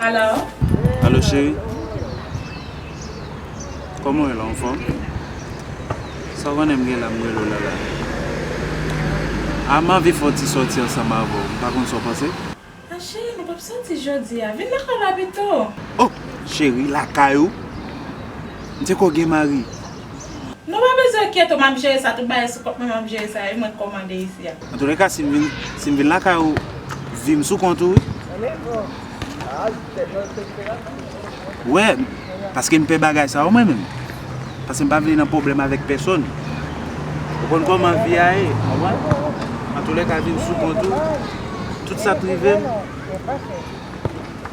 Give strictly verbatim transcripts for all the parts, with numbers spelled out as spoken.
Alo? Alo, cheri. Kòman w ye la, anfòm? Sa w konnen m gen la, m rele w la, la. A, m anvi fè yon ti sòti ansanm avè w. M pa konn sa w panse. A, cheri, nou p ap sòti jodi a. Vin lakay la pito. Oh, cheri, lakay ou? M te kwè w gen mari. Nou pa bezwen enkyete w, m ap jere sa, tout bagay sou kont mwen, m ap jere sa, e mwen k kòmande isi a. Antouleka, si m vin, si m vin lakay ou, vi m sou kont ou, wi. Wè, paske m pè bagay sa yo mwen menm. Paske m pa vle nan pwoblèm avèk pèsonn. Ou konn kòman vi a ye, konprann? Antouleka, vi m sou kont ou, tout sa k rive m.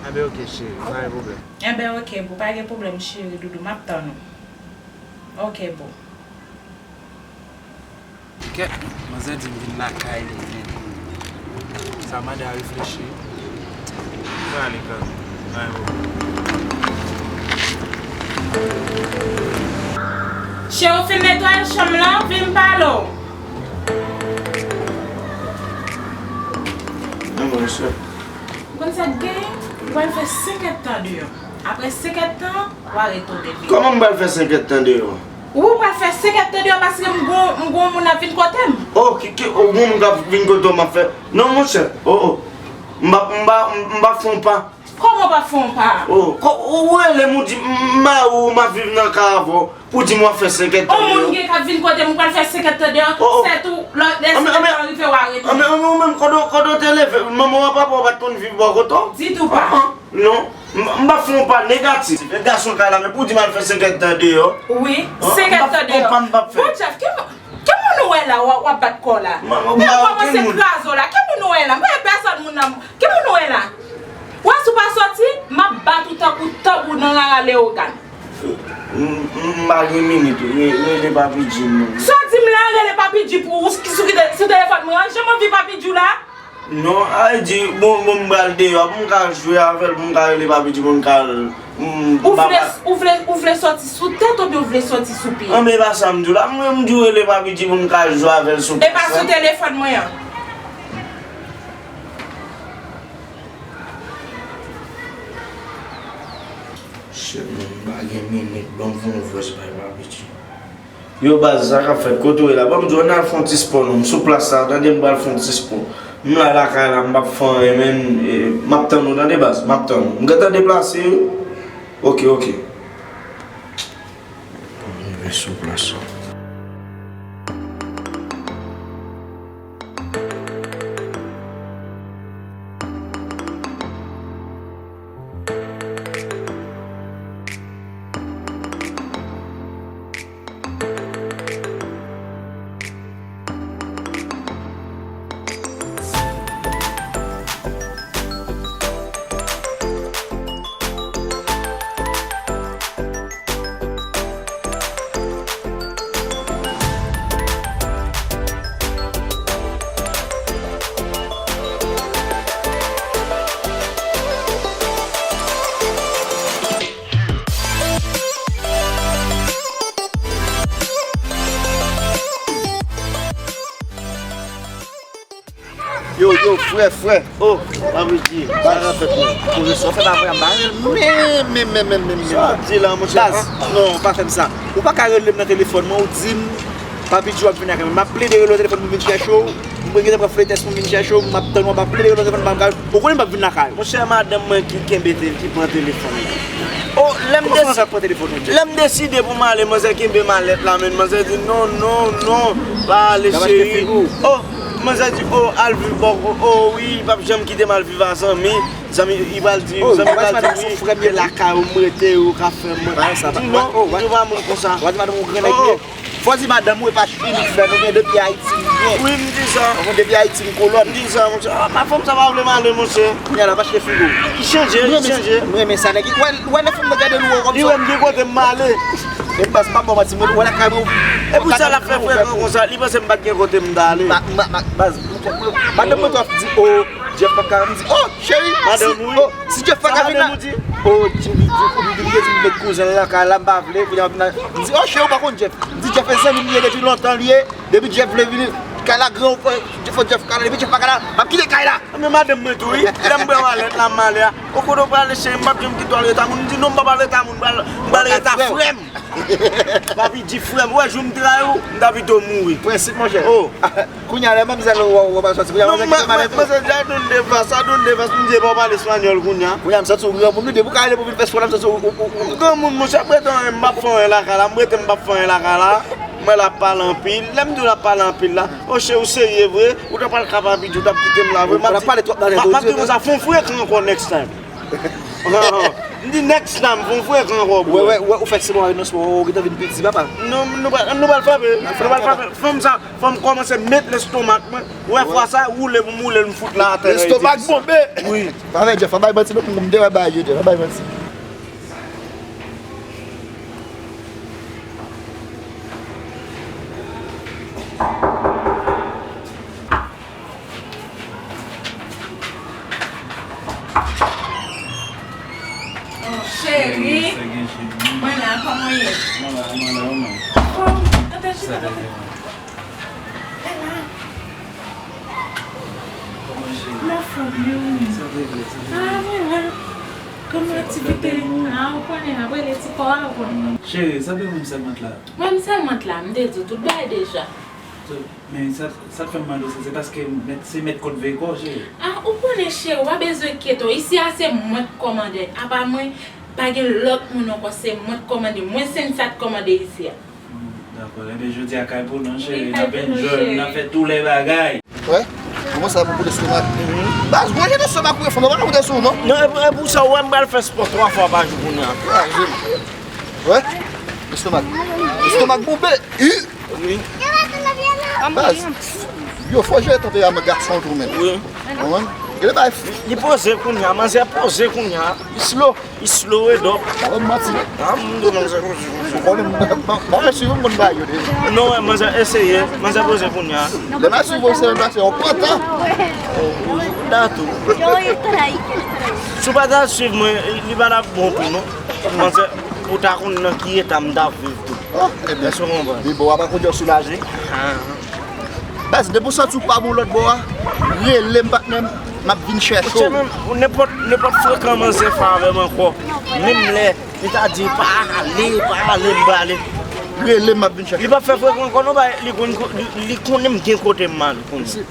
Enben, oke, cheri, pa gen pwoblèm. Enben, oke, boo, pa gen pwoblèm, cheri, doudou, m ap tann ou. Oke, boo. Kèt, manzè di m vin lakay li, men sa mande a reflechi. Mwen ale kanmenm. Mwen ale. Cheri, w fin netwaye chanm lan, vin m pale w. Non, mwen, sè. Ou konn sa k genyen? Ou pral fè senk èdtan deyò. Apre senk èdtan, w a retounen vini. Kòman m pral fè senk èdtan deyò? Ou pral fè senk èdtan deyò paske m gon, m gon moun ap vin kote m. Oh, ki, ki, oh, moun k ap vin kote w m ap fè? Non, monchè. Oh, oh. M p ap, m p ap, m p ap fè yon pa. Kòman w p ap fè yon pa? Oh, ko-, ou rele m, ou di m, m mari w, m ap viv nan kay avè w. Pou di m w ap fè senk èdtan deyò. On moun gen k ap vin kote m, ou pral fè senk èdtan deyò, sètou lè senk èdtan rive w a retounen. Anben, anben, ou menm, kote w, kote w te leve, manman w ak papa w pa t konn viv bò kote w? Ditou pa. Ah, ah, non, m, m p ap fè yon pa negatif. E gason kay la, men pou di m al fè senk èdtan deyò. Wi, senk èdtan deyò. Bon, Jeff, ki moun, ki moun ou wè la, w ap, w ap bat kò w la? Men w kòmanse kraze w la. Ki moun ou wè la? M pa wè pèsonn moun nan. Ki moun ou wè la? Wè, si w pa sòti, m ap bat ou tankou tanbou nan rara Leyogàn. M, m, m pa gen minit, re-, rele Papi G non. Sa w di m la, rele Papi G pou ou, sou, sou telefòn mwen an, janm anvi Papi G la? Non, a di, bon, bon, m pral deyò, pou m ka jwe avè l, pou m ka rele Papi G, pou m ka, m, ou vle, ou vle, ou vle sòti sou tèt oubyen ou vle sòti sou pye? Anben, e pa sa m di w la, mwen, m di w rele Papi G pou m ka jwe avè l sou pye. E pa sou telefòn mwen an. Shit, man, m pa gen minit, ban m fè yon vòs bay Papi G. Yo, baz, sa k ap fèt? Kote w ye la? Ban m di w, ann al fè yon ti spò, non. M sou plas la, tande, m pral fè yon ti spò. M la lakay la, m p ap fè anyen, men, e, m ap tann ou, tande, baz, m ap tann ou. M gentan deplase, wi. Oke, oke. M rive sou plas la. Yo, yo, frè, frè. Oh, Papi G, sa k ap fèt, non? Koze sa w fè pa vrè, m pa renmen l. Men, men, men, men, men, men. Sa w ap di la, monchè? Baz, non, pa fè m sa. Ou pa ka rele m nan telefòn mwen, ou di m, Papi G ap vin lakay mwen. M ap plede rele w telefòn pou m vin chèche w. Mwen gentan pran fletès pou m vin chèche w. M ap tann ou, m ap plede rele w telefòn, m pa ka. Ou konnen m p ap vin lakay ou. Monchè, madanm mwen ki kenbe te-, ki pran telefòn nan. Oh, lè m desi-, lè m deside pou m ale, manzè kenbe malèt la, men manzè di, "Non, non, non, pa ale, cheri." Oh, manzè di, "Oh, al viv bò, oh, wi, li p ap janm kite m al viv a zanmi." Zanmi, li pral di, zanmi pral di, "Wi, se lakay ou m rete, ou ka fè mwen." Di non, ou pa moun konsa. Oh, oh. Fò di madanm ou e pa chimik fè nou gen depi Ayiti m gen. Wi, m di sa. Ou konn depi Ayiti m kolòn. M di sa, monchè. Ah, pa fanm sa pa vle m ale, monchè. Kounye a la, m achte frigo. Li chanje, li chanje. M renmen sa, nèg. Wè, wè lè fanm nan gade nou kòmsa. Li wè m gen kote m ale. E baz, m pa ba w manti, mwen, wè lakay mwen. E pou sa l ap fè frekan konsa, li panse m pa t gen kote m ta ale. Ma, ma, ma, baz, madanm mwen tou ap di, oh, Jeff p ap ka, m di, oh, cheri, madanm, wi. Oh, si Jeff pa ka vin la. Oh, Jimmy, Jimmy, Jimmy, Jimmy, met kouzen l nan kay la, m pa vle, kounye a m ap vin la. M di, oh, cheri, ou pa konn Jeff. M di, Jeff e zanmi m li ye depi lontan li ye. Depi Jeff vle vini, Kay la gran, fò Jeff ka la, depi Jeff pa ka la, m ap kite kay la. Men madanm mwen tou, wi. Lè m pran malèt la, m ale a. O kote w prale, cheri, m p ap janm kite w al rete a moun. M di non, m p ap al rete a moun, m pral, m pral rete a frè m. Papi di frè m, ou wè jou m trayi w, m ta pito mouri. Prensip, monchè. Oh. Kounye a, lè manmzèl ou, ou, ou pa sòti, kounye a, non, manzè kite malèt ou. Manzè di, I don't dey fast, I don't dey fast. M di, e pa w pale espanyòl kounye a. Kounye a, m santi w granmoun, wi, depi w ka rele pou vin fè spò la, m santi w, w, w, w granmoun, monchè, m rete, m p ap fè anyen lakay la, m rete, m p ap fè anyen lakay la. M wè l ap pale anpil. Lè m di w l ap pale anpil la, o cheri, ou serye vre? Ou ta pral ka papi di w t ap kite m la vre? M ap di, m ap di konsa, fè w frekan ankò next time. M di next time, fè w frekan ankò, bro. Wè, wè, wè, ou fèk se bon avè nou, ou gentan vin piti, papa. Nou, nou pral, nou pral frape. Nou pral frape. Fanm sa, fanm kòmanse met lestomak mwen. Wè, fwa sa, woule pou m woule l, m fout la atè. Lestomak bonbe. Wi. Pa fè Jeff, pa bay manti non, m te wè bay yo, Jeff, pa bay manti. Oh, cheri. Mwen la, kòman w ye? Mwen la, mwen la, mwen. Oh, antre chita, antre. Mwen fò byen, wi. Ah, mwen la. Kòman aktivite? Ah, ou konnen, apre le ti kò a, ou konnen. Cheri, sa fè mwen sèlman la. Mwen sèlman la, m te di w tout bagay deja. Men sa, sa k fè m mande w sa, se paske mèt, se mèt kot veye kò w, cheri. Ah, ou konnen, cheri, w pa bezwen enkyete w. Isi a, se mwen k kòmande. Apa mwen, pa gen lòt moun ankò, se mwen k kòmande. Mwen se m sa k kòmande isi a. Hmm, dakò. Enben, jodi a kay pou nou, cheri. N ap enjoy, n ap fè tout lè bagay. Wè? Kòman sa pou koute sou mak? Baz, gwo jan de sou mak ou fè, mwen pa koute sou, non? Non, e pou, e pou sa, ou wè m pral fè spò twa fwa pa jou kounye a. Wè? Lestomak. Lestomak bonbe. Ih! Wi. Baz, yo, fò jere tanperaman gason tou menm. Wi. Konprann? Gade bay. Li poze kounye a, manzè poze kounye a. Li slow. Li slow e dòp. Pa ban m manti non. Ah, m di manzè poze kounye a. Ou konnen m, m, m, m, m, m, m, non, wè, manzè eseye. Manzè poze kounye a. Lè m ap swiv ou se yon gason, ou pran tan. Datou. Si w pa ta swiv mwen, li pa t ap bon pou nou. Manzè, ou ta konn nan ki eta m t ap viv tou. Oh, ebyen. Èske w konprann? Li bon, apa kounye a w soulaje? Ah. Baz, depi w santi w pa bon lòt bò a, rele m, patnè m, m ap vin chèche w. Monchè, menm, nenpòt, nenpòt frekan manzè fè avè m ankò. Menm lè li ta di pa ale, pa ale, m prale. Rele m, m ap vin chèche w. Li p ap fè frekan ankò non, ba, li konn, li, li konnen m gen kote m al konnen.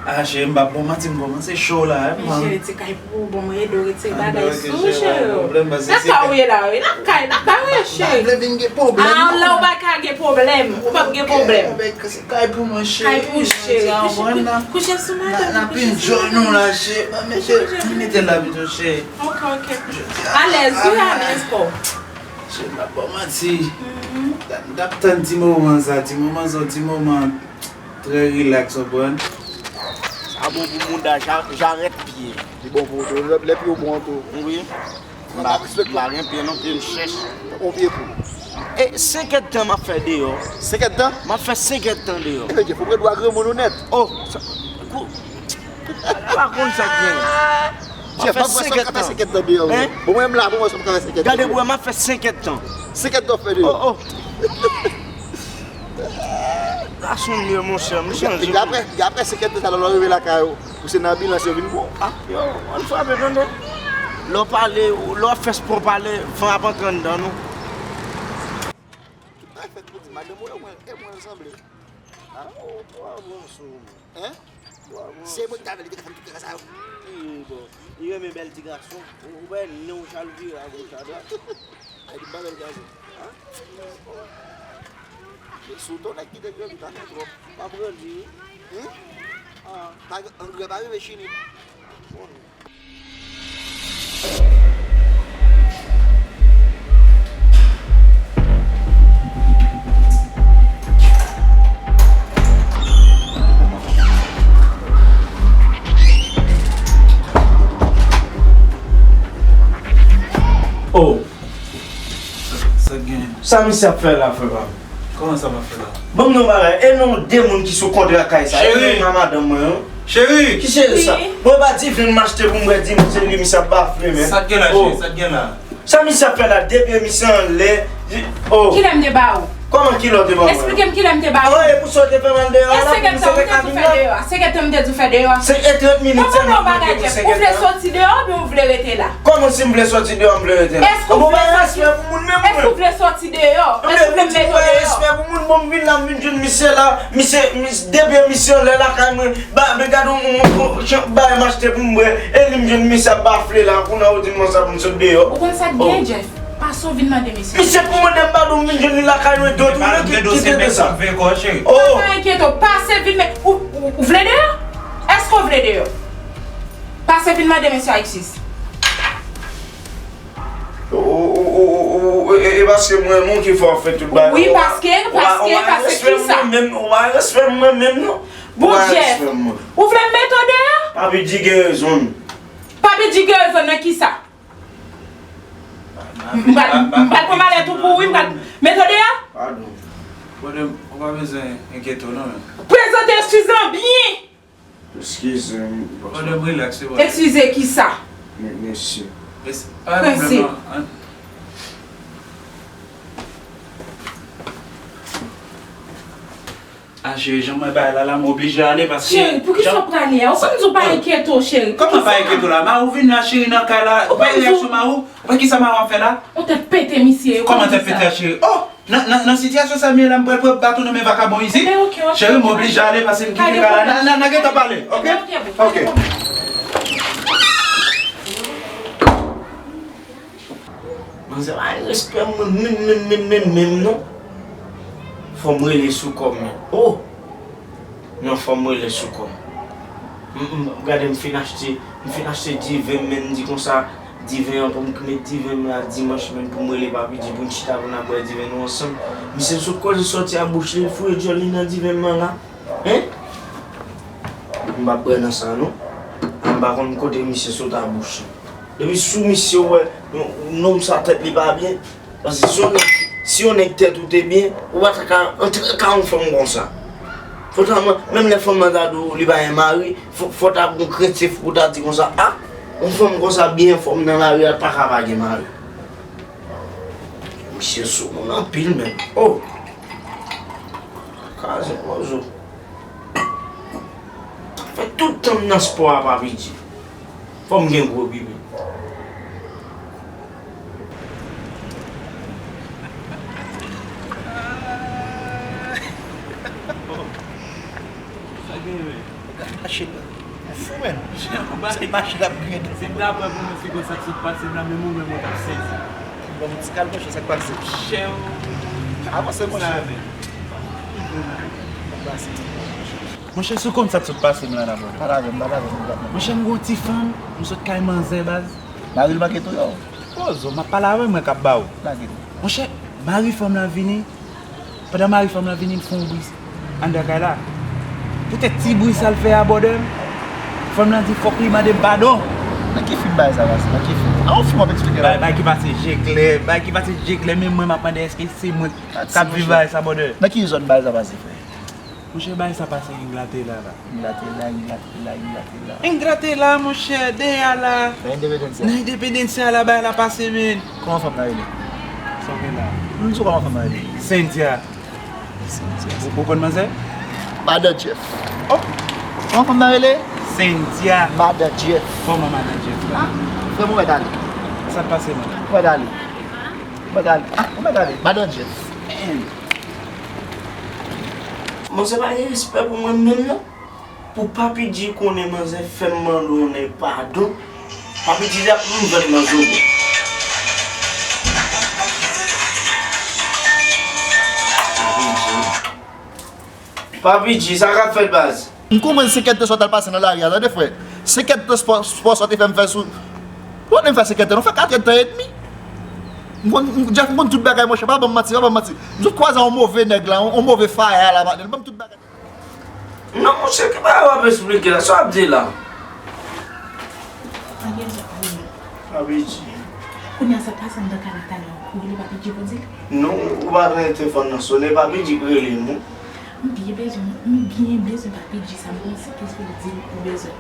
Ah, cheri, m p ap bon manti, m kòmanse cho la, wi. Men cheri, ti kay pou ou, bon, mwen ede w retire bagay sou ou, cheri. Nan kay ou ye la, wi, nan kay, nan kay ou ye, cheri. M pa vle vin gen pwoblèm. Ah, la ou pa ka gen pwoblèm, ou p ap gen pwoblèm. Se kay pou mwen, cheri. Kay pou ou, cheri. Kouche, kouche sou madanm. N ap enjoy nou la, cheri. Mete l la pito, cheri. Ok, ok. Alèz, wi, alèz, kò. Cheri, m ap bon manti. M t ap tann ti moman sa, ti moman sa, ti moman. Trè rilaks, w konprann? Sa bon pou mouda, ja-, jarèt pye. Li bon pou ou tou. Lè, lè pye w bon an tou. Wi. M pa, m pa gen pye non, pye m chèch. Ou pye pou. E senk èdtan m ap fè deyò. Senk èdtan? M ap fè senk èdtan deyò. Ebyen, Jeff, ou pran dwa granmoun ou nèt. Oh, sa, kou, ou pa konn sa k gen. Jeff, m ap fè senk èdtan. Senk èdtan deyò. Hein? Bon, mwen m la, bon, mwen m ka fè senk èdtan. Gade, bro, m ap fè senk èdtan. Senk èdtan w fè deyò. Oh, oh. Gason m ye, monchè, m chanje. Epi apre, epi apre senk èdtan sa, lè w rive lakay ou, ou se nan anbilans yo vin pran w. Ah, yo, ann frape, tande. Lè w pale, lè w ap fè spò pale, van ap antre anndan nou. Tout bagay fèt pou di, madanm ou e mwen, e mwen sanble. Ah, oh, bravo, sou. Hein? Se mwen ki ta vle li te ka fè m tout bagay sa yo. Wi, bon. Li renmen bèl ti gason. Ou, ou wè nen w chal vire a goch a dwat. Ay, li pa bèl gason. Hein? Se sou ton nèg ki te grandi, ta fè twòp. Pa pran li, wi. Hein? Ah, pa, angrè pa rive chini. Bon. Oh. Sa, sa gen? Sa misye ap fè la, frè pa m? Kòman sa m ap fè la? Ban m yon bagay. E non de moun ki sou kontra kay sa. E non nan madanm mwen, non? Cheri! Ki cheri sa? Wi. Mwen pa di vin m achte pou m wè di m se li misye ap bafle, men. Sa k gen la, cheri? Sa k gen la? Sa misye ap fè la? De pye misye anlè. Oh. Kilè m te ba ou? Kòman kilè w te ban mwen? Eksplike m kilè m te ba ou. An, e pou sa w te fè m al deyò a la, pou m sete kabin nan? Se kèt tan m te di w fè deyò a. Se e trant minit sèlman m te di w se kèt tan. Ou vle soti deyò oubyen ou vle rete la? Kòman si m vle soti deyò, m vle rete la? Bon, bay respè pou moun menm mwen. Èske ou vle soti deyò? Èske ou vle m mete w deyò? Bay respè pou moun, bon, m vin la, m vin jwenn misye la, misye, mis-, depi misye anlè lakay mwen, ba, men gade yon, yon, yon, yon bagay m achte pou m bwè, e li m jwenn misye ap bafle la, kounye a ou di m konsa pou m sot deyò. Ou konn sa k gen, Jeff? Pase w vin mande misye. Misye pou mande m padon, m vin jwenn li lakay nou e dot ou ki te de sa. Oh! Pa enkyete w, pase vin men, ou, ou, ou vle deyò? Èske w vle deyò? Pase vin mande mesye Alexis. Ou, ou, ou, ou, ou, e, e, e paske m renmen w ki fè w fè tout bagay. Wi, paske, paske, paske kisa? Ou pa respè m mwen menm, ou pa respè m mwen menm non. Bon, Jeff, ou vle m mete w deyò? Papi G gen rezon. Papi G gen rezon nan kisa? M pral, m pral pran malèt ou pou ou, wi, m pral mete w deyò. Padon. Padon, ou pa bezwen enkyete w non, men. Prezante eskiz lan byen. Eskize m, bòs. Padon, relax, se bon. Eskize kisa? Mèsi. Mèsi. Pa gen pwoblèm non. Ah, cheri, jan mwen bay la, la, m oblije ale paske. Cheri, poukisa w prale a? Ou konn di w pa enkyete w, cheri. Kòman pa enkyete w la? Mari w vin la, cheri, nan kay la. Ou pa reyaksyon mari w? Ou pa kisa mari w ap fè la? Ou tèt pete, misye. Kòman tèt pete a, cheri? Oh! Nan, nan, nan sitiyasyon sa m ye la, m pral pran baton nan men vakabon isit. Cheri, m oblije ale paske m kite kay la. N a, n a, n a gentan pale, oke? Oke. Manzè pa gen respè mwen menm, menm, menm, menm, menm, non. Fò m rele sou kò m, men. Oh! Non, fò m rele sou kò m. M, m, gade, m fin achte, m fin achte diven, men m di konsa, diven an pou m met diven m la dimanch, men pou m rele Papi G pou n chita pou n ap bwè diven nou ansanm. Misye sot koze sòti a bouch li, l fouye djòl li nan diven m nan la. Hein? M p ap bwè nan sa non. M pa konn kote misye sot a bouch li. Depi sou misye wè, yon, yon nonm sa tèt li pa byen. Paske si yon nèg, si yon nèg tèt ou te byen, ou pa ta ka antre kay yon fanm konsa. Fò ta mwen, menm lè fanm nan ta di w li pa gen mari, fò, fò ta gon krentif pou ta di konsa, a, yon fanm konsa byen fòm nan lari a pa ka pa gen mari. Misye sou moun anpil menm. Oh! Kraze pozo. Fè tout tan m nan spò a, Papi G. Fò m gen gwo bibi. Sa gen, men. Gad machin nan. Ou fou, men. Se machin ap griyen tout moun. Si m ta pran pou mwen, se konsa k sot pase m la, menm ou menm ou t ap sezi. Bon, m ti kal, monchè, sa k pase? Chè, avanse, monchè. Monchè, si w konn sa k sot pase m la dabò. Pale avè m, pale avè m, pale avè m. Monchè, m gen yon ti fanm, m sot kay manzè, baz. Mari l manke touye w? Pozo, m ap pale avè w, mwen k ap ba w. Lage l. Monchè, mari fanm lan vini. Pandan mari fanm lan vini, l fè yon bri anndan kay la. Poutèt ti bri sa l fè a, brother, fanm lan di fòk li mande m padon. Nan ki fim bagay sa pase? Nan ki fim? A yon fim w ap eksplike la? Bagay, bagay ki pase je klè, bagay ki pase je klè, menm mwen m ap mande èske se mwen k ap viv bagay sa, brother. Nan ki zòn bagay sa pase, frè? Monchè, bagay sa pase Inglatela la. Inglatela, Inglatela, Inglatela. Inglatela, monchè, dèyè a la. Nan Independence a. Nan Independence a la, bagay la pase, men. Kòman fanm nan rele? Sa w gen la? M di w kòman fanm nan rele. Cynthia. Cynthia. Ou, ou konn manzè? Madan Jeff. Oh! Kòman fanm nan rele? Cynthia. Madan Jeff. Kòman madan Jeff la? Ah, frè m, ou mèt ale. Sa k pase, man? Ou mèt ale. Ou mèt ale. Ah, ou mèt ale. Madan Jeff. Manzè pa gen respè pou mwen menm non. Pou Papi G konnen manzè fè m mande yon nèg padon, Papi G di ap m vèt nan zobo. Papi G, sa k ap fèt baz? M konprann se kèk de sa w t al pase nan lari a, tande frè. Se kèk de spò, spò sa w te fè m fè sou. Ou konnen m fè se kèk tan, nou fè kat èdtan edmi. M konn, m, Jeff, m konn tout bagay, monchè, pa ban m manti, pa ban m manti. M sot kwaze yon move nèg la, yon, yon move faya la, patnè, l ban m tout bagay. Non, monchè, ki bagay w ap eksplike la? Sa w ap di la? Pa gen zòt pwoblèm. Papi G. Kounye a, sa k pase anndan kay la talè a, ou rele Papi G pou di l? Non, ou pa tande telefòn nan sonnen, Papi G k rele m, wi. M byen bezwen, m byen bezwen Papi G sa, m panse ke se w di m ou bezwen.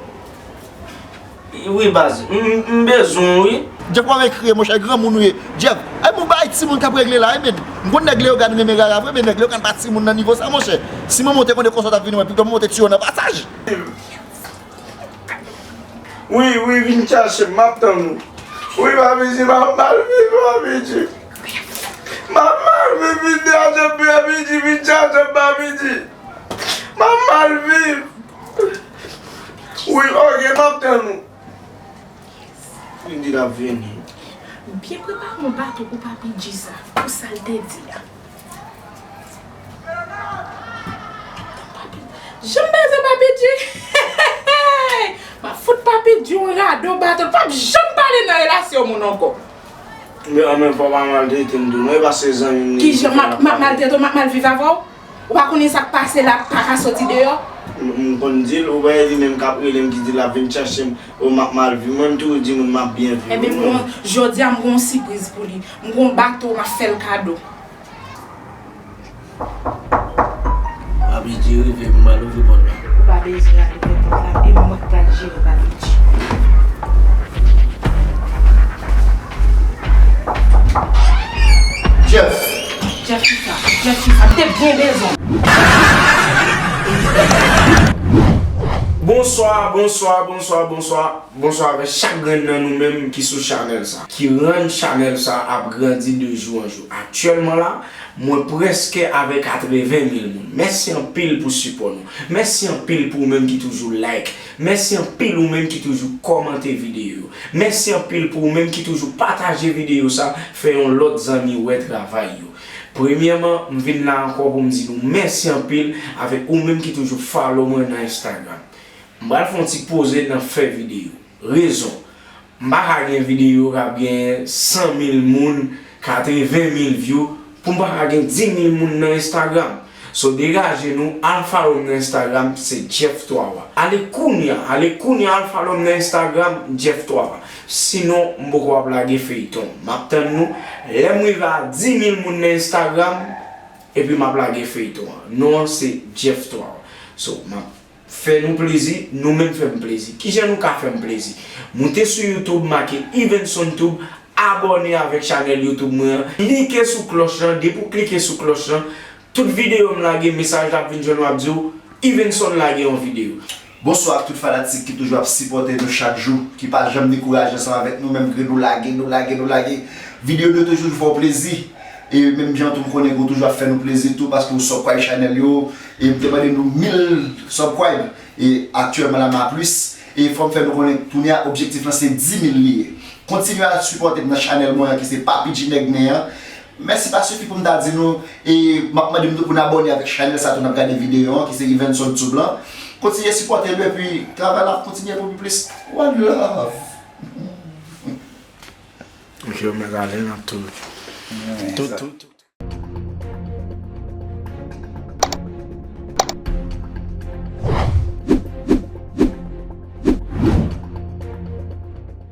Wi, baz, m, m, m bezwen w, wi. Jeff, w ap ekri, monchè, granmoun ou ye. Jeff, ay, m bay Timoun k ap regle la wi, men. M konn nèg Leyogàn renmen rara vre, men nèg Leyogàn pa timoun nan nivo sa, monchè. Si manman w te konnen konsa w t ap vini wè, pito manman w te tiye w nan pasaj. Wi, wi, vin chache m, m ap tann ou. Wi, Papi G, m ap mal viv, Papi G. M ap mal viv, vin chache m, Papi G, vin chache m, Papi G. M ap mal viv. Wi, oke, m ap tann ou. Li di l ap vini. Byen prepare yon bato pou Papi G sa, pou sa l te di a. Papi, jan m bezwen Papi G. M ap fout Papi G yon rado bato. L p ap janm pale nan relasyon moun ankò. Men an menm fwa w pa maltrete m tou non, e pa se zanmi m li. Kijan m ap, m ap maltrete w, m ap mal viv avè w? Ou pa konnen sa k pase la pa ka soti deyò? M, m konn di l, ou wè li menm k ap rele m ki di l ap vin chache m, o m ap mal viv, mwen m toujou di moun m ap byen viv. Ebyen, m gon, jodi a m gon sipriz pou li. M gon bato, m ap fè l kado. Papi G rive, m al ouvri pòt la. Ou pa bezwen al ouvri pòt la, e mwen k pral jere Papi G. Jeff! Jeff kisa? Jeff kisa? M te byen bezwen. Bonswa, bonswa, bonswa, bonswa. Bonswa avèk chak grenn nan nou menm ki sou chanèl sa, ki rann chanèl sa ap grandi de jou an jou. Aktyèlman la, mwen prèske avèk katreven mil moun. Mèsi anpil pou sipò nou. Mèsi anpil pou ou menm ki toujou like. Mèsi anpil ou menm ki toujou kòmante videyo yo. Mèsi anpil pou ou menm ki toujou pataje videyo sa, fè yon lòt zanmi wè travay yo. Premyèman, m vin la ankò pou m di nou mèsi anpil avèk ou menm ki toujou follow mwen nan Instagram. M pral fè yon ti poze nan fè videyo. Rezon, m pa ka gen videyo k ap gen san mil moun, katreven mil view, pou m pa ka gen dis mil moun nan Instagram. So, degaje nou, al follow m nan Instagram, se Jeff Twawa. Ale kounya, ale kounya, al follow m nan Instagram, Jeff Twawa. Sinon, m poko ap lage feyton. M ap tann nou. Lè m rive a dis mil moun nan Instagram, epi m ap lage feyton an. Non an se Jeff Twawa. So, m ap fè nou plezi, nou menm fè m plezi. Kijan nou ka fè m plezi? Moute sou YouTube, make Evenson Tube, abòne avèk chanèl YouTube mwen an, klike sou klòch lan, depi w klike sou klòch lan, tout videyo m lage, mesaj la ap vin jwenn ou, ap di w, Evenson lage yon videyo. Bonswa ak tout fanatik ki toujou ap sipòte nou chak jou, ki pa janm dekouraje ansanm avèk nou, menm ke nou lage, nou lage, nou lage. Videyo nou toujou fè w plezi. E menm jan tou, m konnen ke w toujou ap fè nou plezi tou, paske w subscribe chanèl yo, e m te mande nou mil subscribe, e aktyèlman la m a plis, e fò m fè nou konnen kounye a objektif lan se dis mil li ye. Kontinye al sipòte m nan chanèl mwen an ki se Papi G Nèg Nen an. Mèsi pa sifi pou m ta di nou, e m ap mande m tou pou n abòne avèk chanèl sa tou n ap gade videyo an ki se Evenson Tube lan. Kontinye sipòte nou epi travay la ap kontinye pou pi plis. One love! Ok, ou mèt ale, n ap tou. Tou, tou, tou.